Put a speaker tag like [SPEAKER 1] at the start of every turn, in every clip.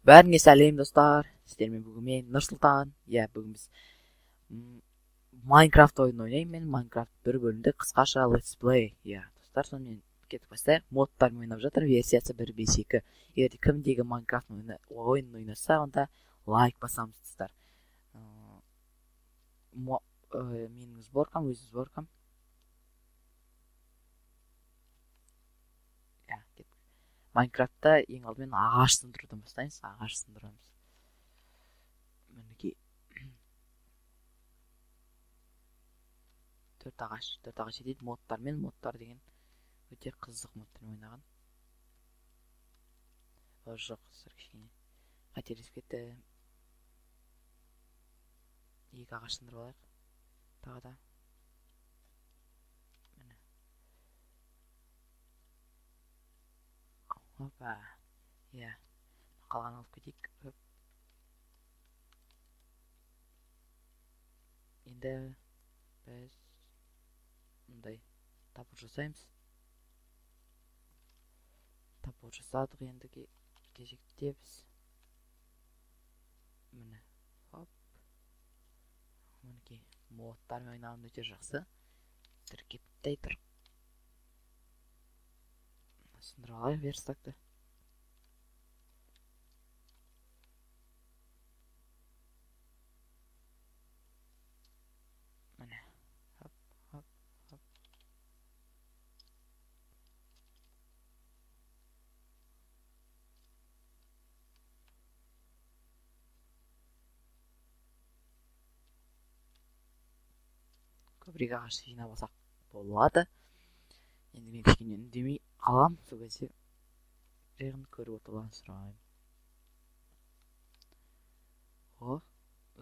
[SPEAKER 1] Бәріңе сәлем достар. Сіздермен бүгін мен Нұрсұлтан. Иә, бүгін біз Майнкрафт ойынын ойнаймын мен. Майнкрафт бір бөлімде қысқаша let's play. Иә, достар, сонымен кетіп бастайық. Модтармен ойнап жатыр. Версиясы 1.5.2. Егер де кімдегі Майнкрафт ойынын ойнаса, онда лайк басамыз, достар. Менің сборкам, өз сборкам. Иә, кеттік. Майнкрафтта ең алдымен ағаш сындырудан бастаймыз. Ағаш сындырамыз. Мінекей. 4 ағаш, 4 ағаш етеді модтармен. Модтар деген өте қызық модтармен ойнаған. Жоқ, достар, кішкене қателесіп кетті. 2 ағаш сындырып алайық. Тағы да. Міне. Опа. Иә. Қалғанын алып кетейік. Енді біз мындай топор жасаймыз. Топор жасадық, енді кезекте біз міне. Хоп. Мінекей, модтармен ойнаған өте жақсы. Тіркептей тұр. Сындырып алайық верстакты. Міне. Хоп, хоп, хоп. Көбірек ағаш жинап алсақ болады. Енді мен кішкене үндемей қаламын, сол кезде жай ғана көріп отырғанын сұраймын. О,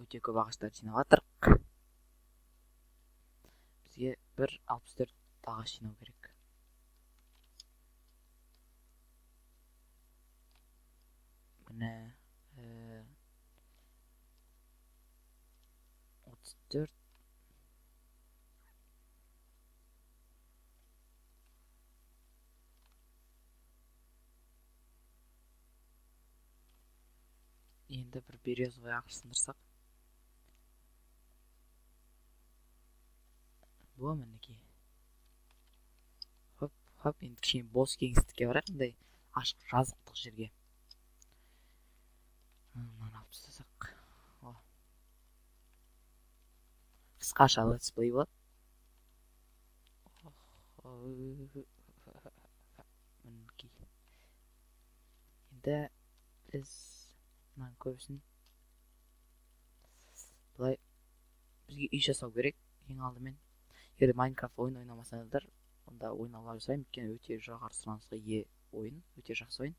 [SPEAKER 1] өте көп ағаштар жинап жатырық. Бізге бір 64 ағаш жинау керек. Міне, 34. Енді бір березовый ағаш сындырсақ. Бұ мінекей. Хоп, хоп, енді кішкене бос кеңістікке барайық, мындай ашық жазықтық жерге. Мынаны алып тастасақ. О. Қысқаша let's play болады. Мінекей. Енді біз мынаның көбісін былай бізге үй жасау керек ең алдымен. Егер Майнкрафт ойын ойнамасаңыздар, онда ойнаулар жасаймын, өйткені өте жоғары сұранысқа ие ойын, өте жақсы ойын.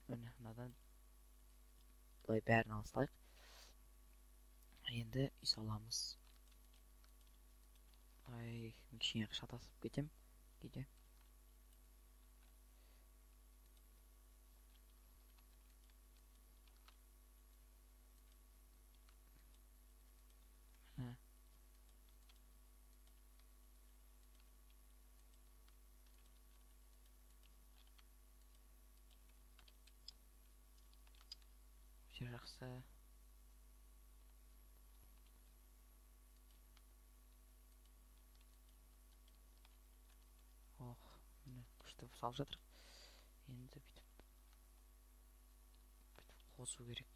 [SPEAKER 1] Міне, мынадан былай бәрін ала салайық. Енді үй саламыз. Ай, кішкене шатасып кетем кейде. Жақсы. Ох, міне күшті салып жатырық. Енді бүйтіп қосу керек.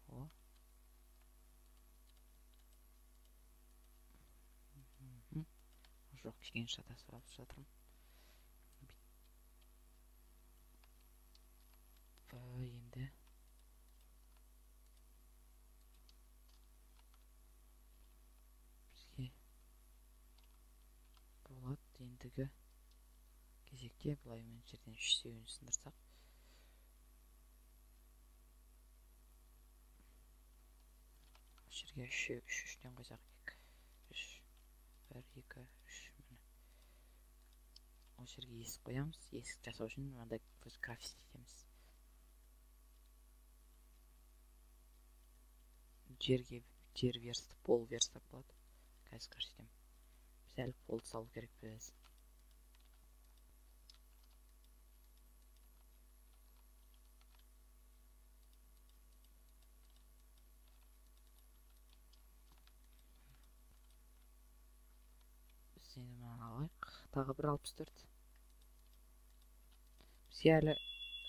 [SPEAKER 1] О. Жоқ, кішкене шатасып алып жатырмын. Енді бізге болады ендігі кезекте былай мына жерден 3-8 сындырсақ. Осы жерге 3-3-тен қойсақ. 2, 3, 1, 2, 3. Міне. Осы жерге есік қоямыз. Есік жасау үшін мынандай біз крафт етеміз. Жерге жер верстак, пол верстак болады. Қазір көрсетемін. Біз әлі полды салу керекпіз. Тағы бір 64. Бізге әлі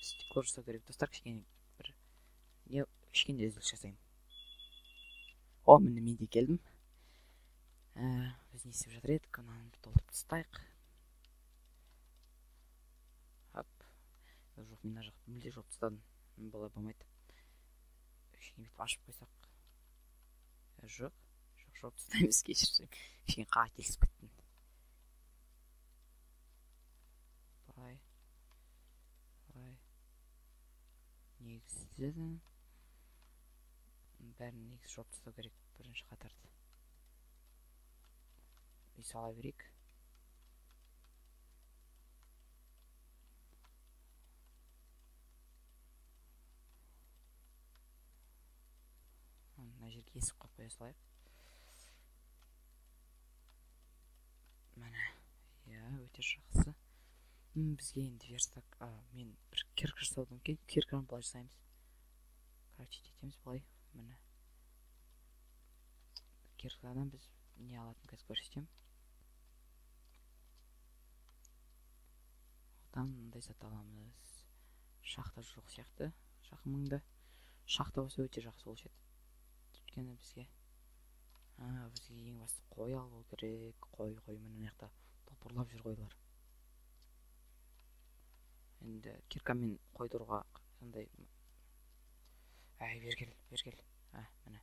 [SPEAKER 1] стекло жасау керек. Достар, кішкене бір не, кішкене үзіліс жасаймын. О, міне мен де келдім. Біз не істеп жатыр едік? Мынаны толтырып тастайық. Хоп. Жоқ, мен мына жақты мүлде жауып тастадым. Бұлай болмайды. Кішкене бүйтіп ашып қойсақ. Жоқ, жоқ, жауып тастаймыз, кешірім. Кішкене қателесіп кеттім. Былай. Былай. Негізі бәрін негізі жауып тастау керек бірінші қатарды. Үй сала берейік. Мына жерге есік қойып қоя салайық. Міне, иә, өте жақсы. Бізге енді верстак, мен бір кирка жасаудым кейін кирканы былай жасаймыз. Короче, етеміз былай, міне. Киркадан біз не алатын қазір көрсетемін. Одан мындай зат аламыз. Шахта жоқ сияқты, жақын маңда. Шахта болса өте жақсы болушы еді. Өйткені бізге ең басты қой алу керек. Қой, қой, міне мына жақта топырлап жүр қойлар. Енді киркамен қойдыруға сондай. Әй, бері кел, бері кел. Міне.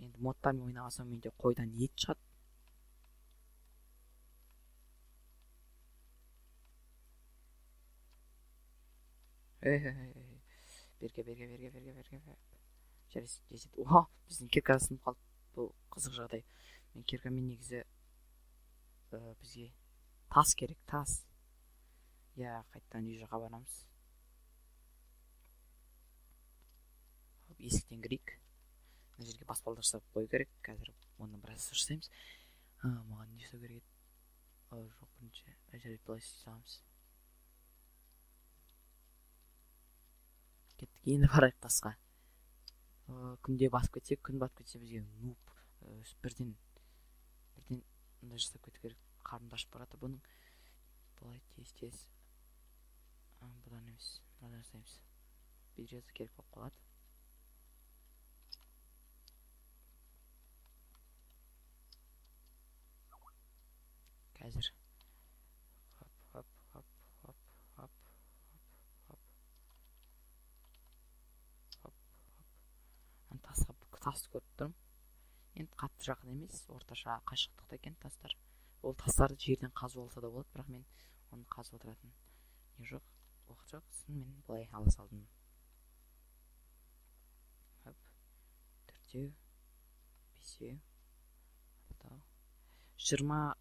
[SPEAKER 1] Енді модтармен ойнаған соң менде қойдан ет шығады. Эй, берге, берге, берге, берге, берге. Жарайсың. Оха, біздің кирка сынып қалды. Бұл қызық жағдай. Мен киркамен негізі бізге тас керек, тас. Иә, қайтадан үй жаққа барамыз. Есіктен кірейік. Мына жерге баспалдақ жасап қою керек. Қазір оны біраз жасаймыз. Маған не жасау керек еді? Жоқ, бірінші жарайды, былай істей саламыз. Кеттік, енді барайық тасқа. Күнде басып кетсе, күн батып кетсе бізге нуб бірден мындай жасап кету керек. Қарным ашып барады бұның. Былай тез-тез. Бұдан емес, мынадан жасаймыз. Береза керек болып қалады. Қазір. Хоп, хоп, хоп, хоп, хоп, хоп, хоп, хоп. Тасқа, тасты көріп тұрмын. Енді қатты жақын емес, орташа қашықтықта екен тастар. Ол тастарды жерден қазып алса да болады, бірақ мен оны қазып отыратын не жоқ, уақыт жоқ. Сосын мен былай ала салдым. Хоп. 4, 5, 6, 20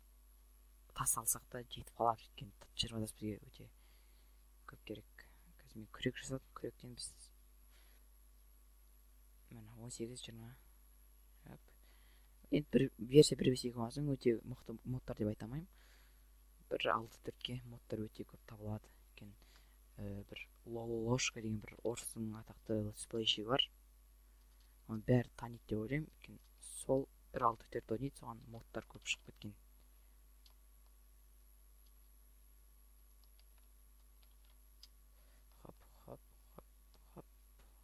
[SPEAKER 1] тас алсақ та жетіп қалады, өйткені 20 тас бізге өте көп керек. Қазір мен күрек жасадым, күректен біз міне 18, 20. Хоп. Енді бір версия 1.5.2 болған соң өте мықты модтар деп айта алмаймын. Бір 6.4-ке модтар өте көп табылады. Өйткені бір Лололошка деген бір орыстың атақты летсплейшігі бар. Оны бәрі таниды деп ойлаймын. Өйткені сол 1.6.4 ойнайды, соған модтар көп шығып кеткен. Хоп, хоп, хоп, хоп,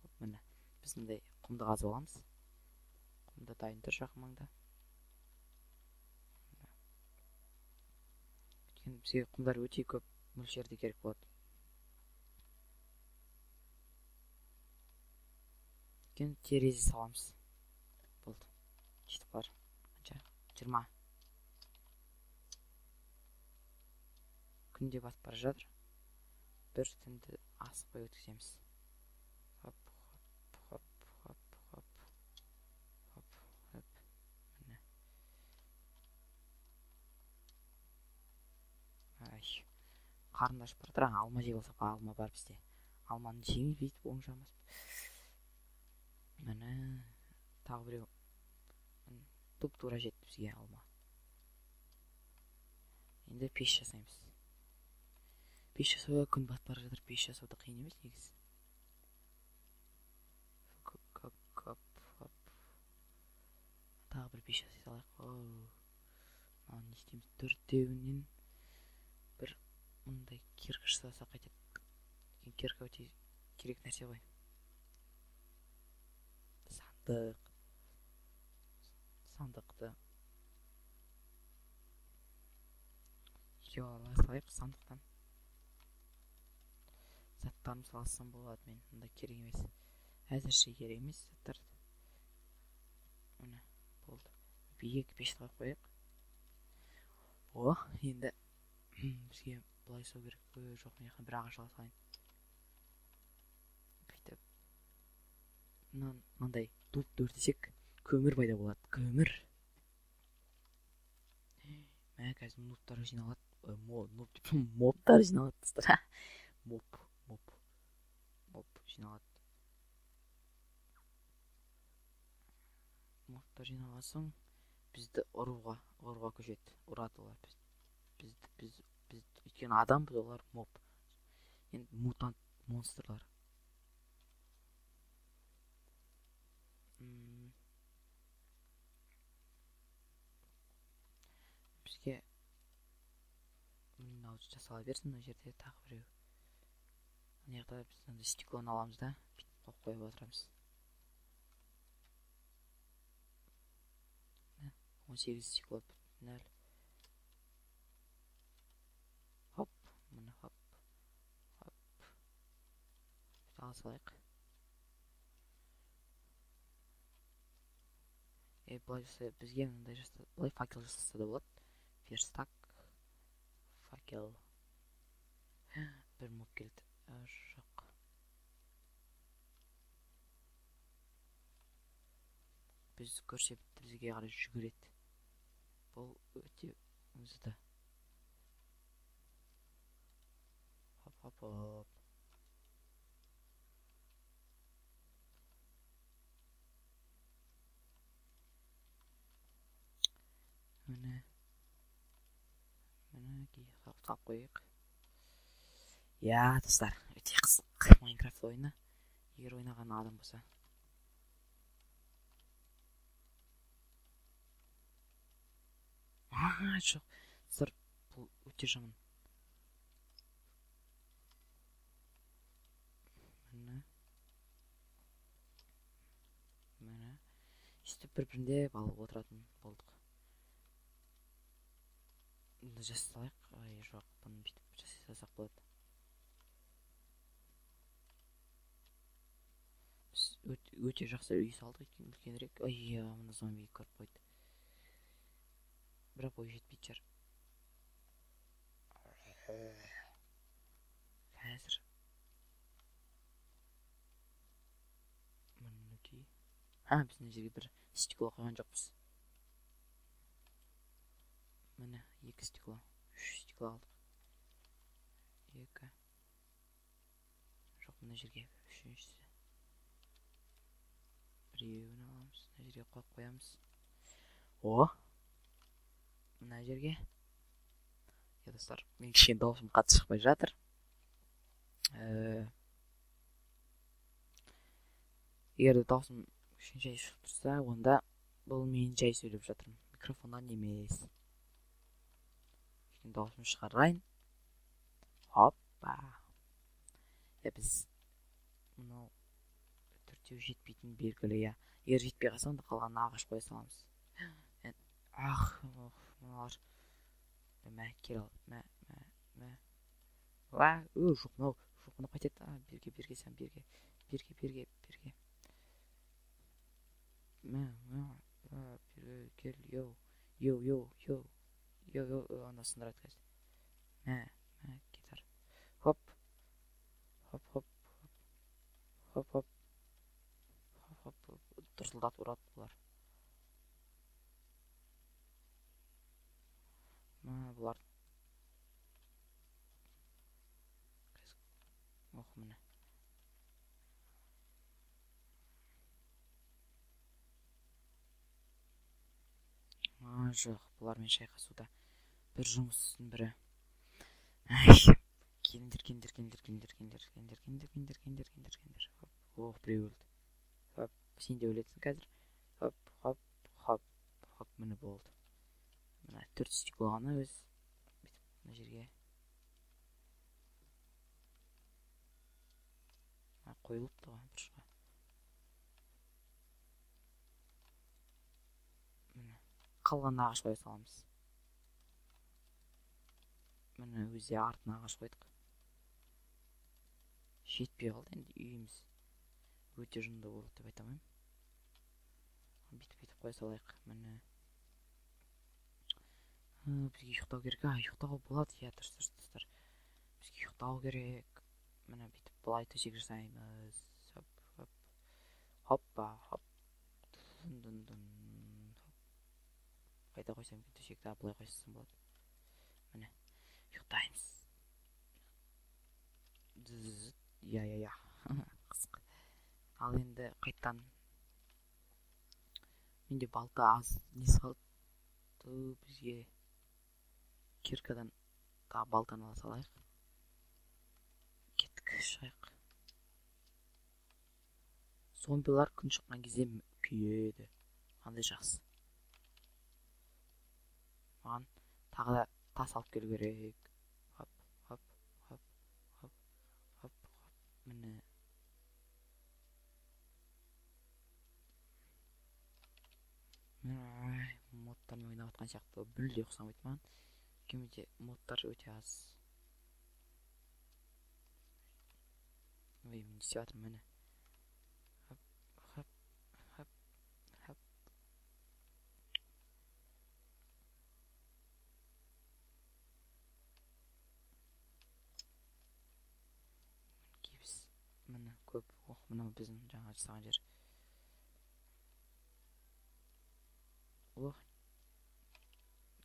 [SPEAKER 1] хоп. Міне, біз мындай құмды қазып аламыз. Құмды дайын тұр жақын маңда. Өйткені бізге құмдар өте көп мөлшерде керек болады. Өйткені терезе саламыз. Болды. Жетіп қалар. Қанша? 20. Күн де батып бара жатыр. Бір түнді асықпай өткіземіз. Хоп, хоп, хоп, хоп, хоп, хоп, хоп. Міне. Ай, қарным ашып бара жатыр. Алма жеп алсақ, алма бар бізде. Алманы жемей бүйтіп оң жағын басып. Міне, тағы біреу туп-тура жетті бізге алма. Енді пеш жасаймыз. Пеш жасауға күн батып бара жатыр. Пеш жасау да қиын емес негізі. Тағы бір пеш жасай салайық. Мынаны не істейміз? Төртеуінен бір мындай кирка жасасақ қайтеді. Кирка өте керек нәрсе ғой. Сандық. Сандықты екеу ала салайық сандықтан. Заттарымды салсам болады мен. Мында керек емес. Әзірше керек емес заттар. Міне, болды. Екі пеш қойып қояйық. О, енді бізге былай жасау керек. Ой, жоқ, мына жаққа бір ағаш ала салайын. Бүйтіп. Мынандай дубты өртесек, көмір пайда болады. Көмір. Мә, қазір нубтар жиналады. Нуб деп, мобтар жиналады достар. Моб, моб, моб жиналады. Мобтар жиналған соң бізді ұруға көшеді. Ұрады олар бізді, өйткені адамбыз, олар моб. Енді мутант монстрлар. Бізге мынау жасала берсін, мына жерде тағы біреу. Мына жақта біз мынандай стеклоны аламыз да, бүйтіп қойып қойып отырамыз. 18 стекло нөл. Хоп, міне хоп. Хоп. Ала салайық. Былай жасай, бізге мындай жаса, былай факел жасаса да болады. Верстак, факел. Бір моб келді. Жоқ. Біз көрсе бітті, бізге қарай жүгіреді. Бұл өте мызды. Хоп, хоп, хоп. Міне. Міне, салып қояйық. Я, достар, өте қызық Майнкрафт ойыны. Егер ойнаған адам болса. Жоқ, достар, бұл өте жаман. Міне. Міне. Сөйтіп бір-бірінде алып отыратын болдық. Бұны жасай салайық. Ай, жоқ, бұны бүйтіп жасай салсақ болады. Біз өте жақсы үй салдық, өйткені үлкенірек. Ай, мына зомби көріп қойды. Бірақ ой жетпейтін шығар. Қазір. Мінекей. Біз мына жерге бір стекло қойған жоқпыз. Міне, 2 стекло, 3 стекло алдық. 2. Жоқ, мына жерге үшіншісі. Біреуін аламыз, мына жерге қойып қоямыз. О! Мына жерге. Я, достар, мен кішкене дауысым қатты шықпай жатыр. Егер де дауысым кішкене жай шығып тұрса, онда бұл мен жай сөйлеп жатырмын. Микрофоннан емес. Кішкене дауысымды шығарайын. Хоппа. Біз мынау төртеу жетпейтін белгілі, иә. Егер жетпей қалса, онда қалғанын ағаш қоя саламыз. Ах, мыналар. Мә, кел ал. Мә, мә, мә. Уа, жоқ, мынау, жоқ, мынау қайтеді. Берге, берге, сен берге. Берге, берге, берге. Мә, мә, берге, кел, йоу, йоу, йоу, йоу. Йоу, йоу, ана сындырады қазір. Мә, мә, кетар. Хоп. Хоп, хоп, хоп, хоп. Хоп, хоп, дұрсылдатып ұрады бұлар. Бұлар. Ох, міне. Жоқ, бұлармен шайқасуда бір жұмыстың бірі. Ай, келіңдер, келіңдер, келіңдер, келіңдер, келіңдер, келіңдер, келіңдер, келіңдер, келіңдер, келіңдер, келіңдер. Хоп, ох, біреу өлді. Хоп, сен де өлесің қазір. Хоп, хоп, хоп, хоп, міне болды. Мына 4 стекло ғана өз бүйтіп мына жерге қойылыпты ғой бұрышқа. Міне қалған ағаш қоя саламыз. Міне өзі артына ағаш қойдық. Жетпей қалды енді үйіміз. Өте жынды болды деп айта алмаймын. Бүйтіп қоя салайық. Міне. Бізге ұйықтау керек. Ұйықтауға болады. Иә, дұрыс, достар. Бізге ұйықтау керек. Міне бүйтіп былай төсек жасаймыз. Хоп, хоп. Хоппа, хоп. Дун, дун, хоп. Қайда қойсам екен төсекті? Былай қойсам болады. Міне ұйықтаймыз. Я, я, я. Қызық. Ал енді қайттан менде балта аз несі қалды. Бізге киркадан тағы балтаны ала салайық. Кеттік, шығайық. Зомбилар күн шыққан кезде күйеді. Қандай жақсы. Маған тағы да тас алып келу керек. Хоп, хоп, хоп, хоп, хоп, хоп. Міне. Модтармен ойнап жатқан сияқты мүлде ұқсамайды маған. Өйткені модтар өте аз. Ой, мен не істеп жатырмын, міне. Хоп, хоп, хоп, хоп. Кебіс. Міне көп. Ох, мынау біздің жаңа жасаған жер. Ох,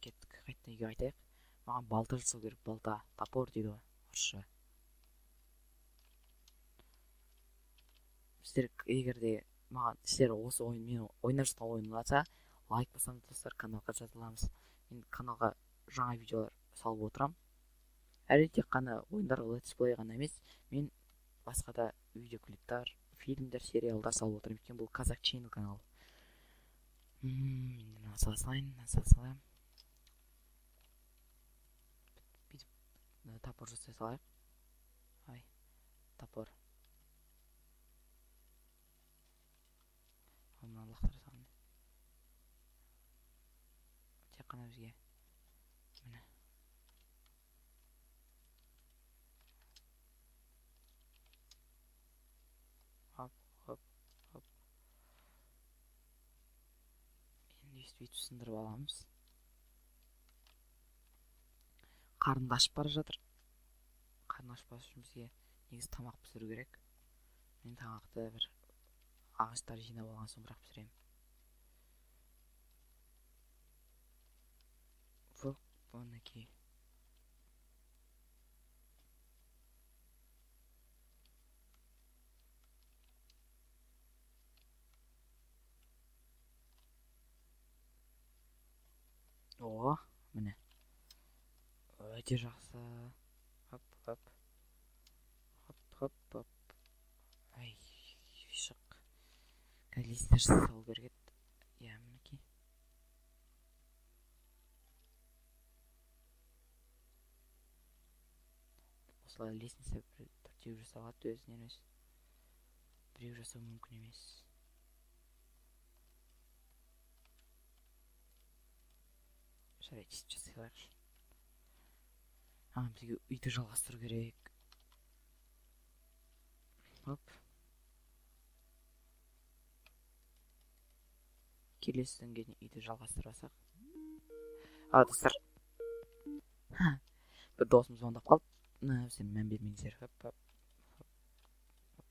[SPEAKER 1] кеттік, қайтадан үйге қайтайық. Маған балта жасау керек, балта, топор дейді ғой орысша. Сіздер егер де маған сіздер осы ойын, мен ойнап жатқан ойын ұнаса, лайк басамыз достар, каналға жазыламыз. Мен каналға жаңа видеолар салып отырамын. Әрине тек қана ойындар, летсплей ғана емес, мен басқа да видеоклиптар, фильмдер, сериалдар салып отырамын. Өйткені бұл Қазақ Channel каналы. Мына сала салайын, мына сала салайын. Бүйтіп топор жасай салайық. Ай, топор. Мынаны лақтыра салайын. Тек қана бізге. Міне. Хоп, хоп, хоп. Енді өйтіп сындырып аламыз. Қарынды ашып бара жатыр. Қарны ашпас үшін бізге негізі тамақ пісіру керек. Мен тамақты бір ағаштар жинап алған соң бірақ пісіремін. Вот, мінекей. О, міне. Өте жақсы. Хоп, хоп. Хоп, хоп, хоп. Ай, шық. Лестница жасау керек еді. Иә, мінекей. Осылай лестница бір төртеу жасалады өзінен өзі. Біреу жасау мүмкін емес. Жарайды, жасай алайықшы. Бізге үйді жалғастыру керек. Хоп. Келесі күнге дейін үйді жалғастырып алсақ. Достар. Бір досым звондап қалды. Сен мән бермеңіздер. Хоп, хоп, хоп, хоп.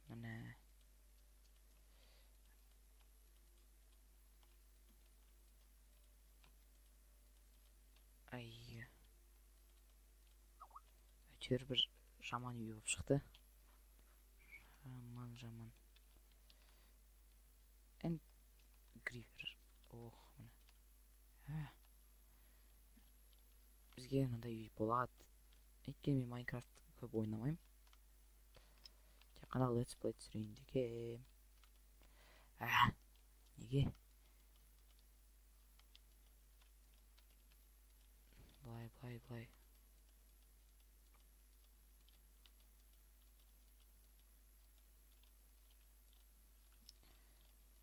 [SPEAKER 1] Міне. Ай. Әйтеуір бір жаман үй болып шықты. Жаман, жаман. Энд грифер. Ох, міне. Бізге мынандай үй болады. Өйткені мен Майнкрафт көп ойнамаймын. Тек қана летсплей түсірейін дегем. Неге? Былай, былай, былай.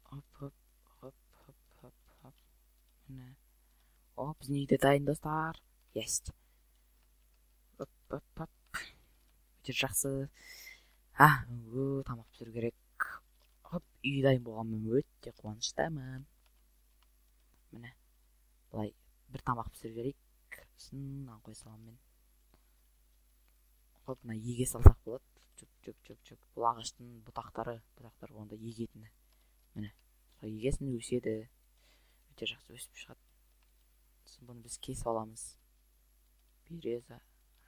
[SPEAKER 1] Хоп, хоп, хоп, хоп, хоп, хоп. Міне. О, біздің үйде дайын, достар. Есть. Хоп, хоп, хоп. Өте жақсы. Тамақ пісіру керек. Хоп, үй дайын болғанымен өте қуаныштымын. Міне. Былай бір тамақ пісіріп жіберейік. Сосын нан қоя саламын мен. Хоп, мына еге салсақ болады. Чөк, чөк, чөк, чөк. Бұл ағаштың бұтақтары, бұтақтары онда егетіні. Міне. Солай егесін, өседі. Өте жақсы өсіп шығады. Сосын бұны біз кесіп аламыз. Береза.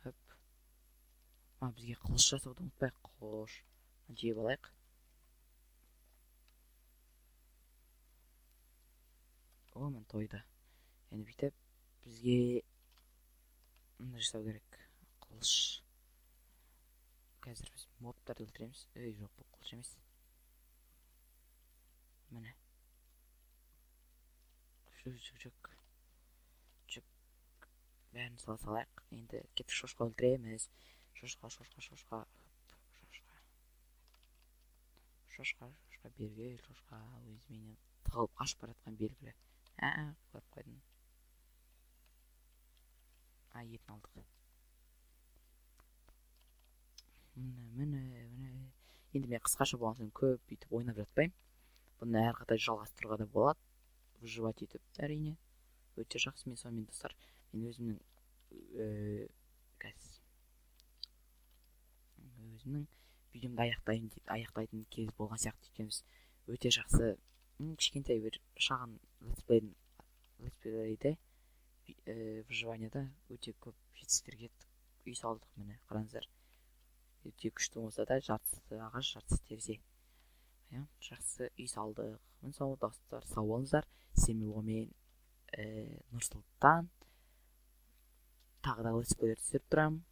[SPEAKER 1] Хоп. Бізге қылыш жасауды ұмытпайық. Қылыш. Жеп алайық. О, міне тойды. Енді бүйтіп бізге мына жасау керек. Қылыш. Қазір біз мобтарды өлтіреміз. Ей, жоқ, бұл қылыш емес. Міне. Жүк, жүк, жүк. Жүк. Бәрін сала салайық. Енді кеттік, шошқа өлтіреміз. Шошқа, шошқа, шошқа. Шошқа. Шошқа, шошқа, бергел, шошқа. Өзіменен тығылып қашып бара жатқан белгілі. Көріп қойдым. Етін алдық. Міне, міне, міне. Енді мен қысқаша болған соң көп бүйтіп ойнап жатпаймын. Бұны әрі қарай жалғастыруға да болады. Выживать етіп, әрине. Өте жақсы. Мен сонымен, достар, мен өзімнің өзімнің видеомды аяқтайтын кез болған сияқты өйткені өте жақсы кішкентай бір шағын летсплейде выживанияда өте көп жетістіктерге жеттік. Үй салдық, міне, қараңыздар. Өте күшті болса да, жартысы ағаш, жартысы терезе. Иә, жақсы үй салдық. Міне, сау достар, сау болыңыздар. Сіздермен болған Нұрсұлтан. Тағы да летсплейлер түсіріп тұрамын.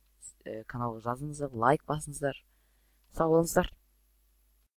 [SPEAKER 1] Каналға жазыңыздар, лайк басыңыздар. Сау болыңыздар.